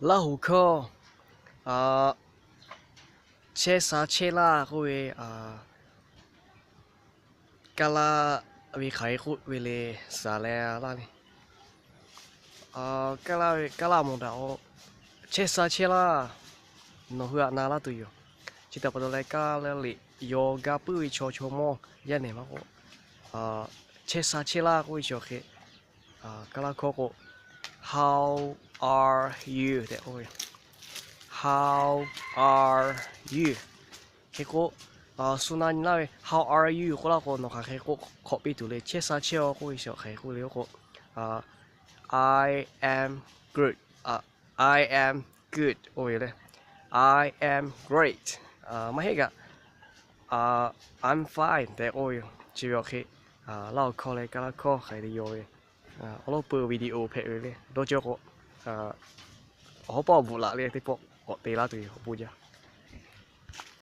Laˇ huˍ hkawˇ, chehˇ sha chehˇ laˇ k'oˆ ve, Kaˇ laˇ ve hk'aˬ hk'e k'oˆ ve le, suhˍ leh laˇ le. Kaˇ laˇ ve, Kaˇ laˇ mawˬ daꞈ-o. Chehˇ sha chehˇ laˇ. Nawˬ hui htaꞈ na laˇ tuˬ yoˬ. Chi htaꞈ pa taw leh Kaˇ laˇ liꞈ yaw gaˇ puiˉ ve chaw chaw mawˇ yaˇ nehˬ maˇ k'oˆ, chehˇ sha chehˇ laˇ k'oˆ ve chi awˬ hk'e, Kaˇ laˇ hkawˇ k'o, How are you tehꞈ k'oˆ ve. How are you? Hk'e k'o, suh na nyi laˇ ve How are you k'oˆ laˇ k'o, nawˬ hk'aˬ hk'e k'oˆ hk'awꞈ piˇ tuˬ le. Chehˇ sha chehˇ-o k'oˆ ve chi awˬ hk'aˬ hk'e k'oˆ le k'o, I am good. I am good oˇ ve le. I am great. Maˇ heˆ kaꞈ, I'm fine tehꞈ k'oˆ ve yoˬ. Chi ve awˬ hk'e, Laˇ huˍ hkawˇ leh Kaˇ laˇ hkawˇ hk'aˬ hk'e te yaw ve, awˬ lawn peu video hpehꞈ ve le. Dawˇ cawˇ k'o, awˬ hawˉ pawˆ bvuhꞈ laꞈ le teˇ pawˆ k'awꞈ te laˇ tuˬ yoˬ. Awˬ bon jaˇ.